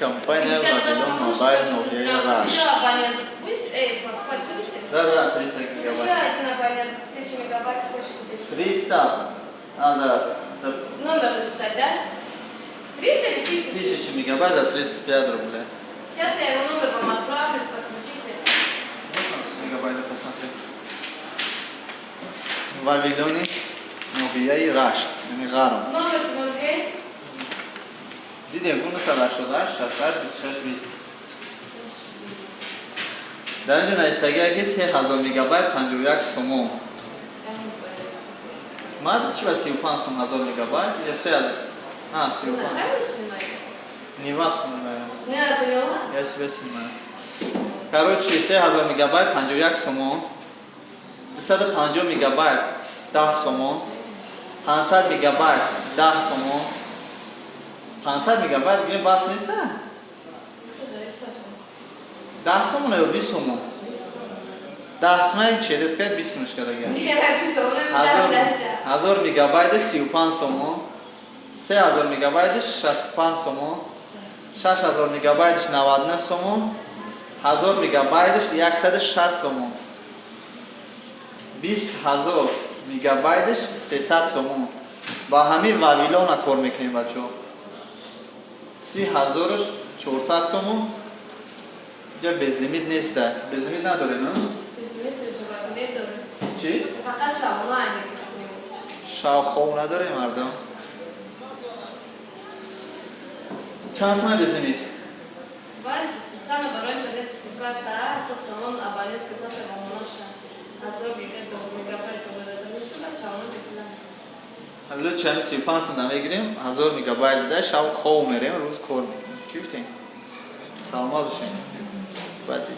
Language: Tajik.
Компания 52 Вавилон сомон, Мобайл, 68 ноҳияи грамм. Рашт. Еще абонент будет? Эй, покупать будете? Да, 300 Тут еще гигабайт. один абонент, 1000 мегабайт хочет купить. 300. А, за Номер написать, да? 300 или 1000? 1000 мегабайт за 35 рублей. Сейчас я его номер вам отправлю, подключите. Можно с мегабайта посмотреть? Вавилони ноҳияи Рашт, яъне Ғарм. Номер тебе где? Дидем, 988 68 26 20. Дар инҷо навистагия, ки 3000 мегабайт 51 сомон. Мад чи ба 35 сом 1000 мегабайт? Инҷа 3000. А, Вы на 35. камеру снимаете? Не вас снимаю. Ну, я поняла. Я себя снимаю. Короче, 3000 мегабайт 51 сомон. 250 мегабайт 10 сомон. 500 мегабайт 10 сомон. 500 мегабайт гирем, бас неста? Это зависит от вас. 10 сомон ё 20 сомон? 10 сомон через кай 20 сомон шкадага. Не, написано, да. 1000 мегабайташ 35 сомон. 3000 мегабайташ 65 сомон. 6000 мегабайташ 99 сомон. 1000 мегабайташ 160 сомон. 20 000 мегабайташ 300 сомон. Ба ҳамин Вавилона кор мекунем, бачаҳо. 30 000-аш 400 сомон. Инҷа безлимит неста. Безлимит надорем, а? Безлимит не дорем. Чӣ? Фақат шабона мегирем безлимит. Шав хов надорем, мардум. Чанд сомон безлимит? Бывает специально барои интернет сим-карта, тот салон абонентская плата бомоноша. 1000 мегабайт дода мешава, шабона бепулам. Лучше ҳами 35 сом намегирем, 1000 мегабайт буда, шав хов мерем, рӯз кор мекунем. Чӣ гуфтем? Саломат бошем. Баъди.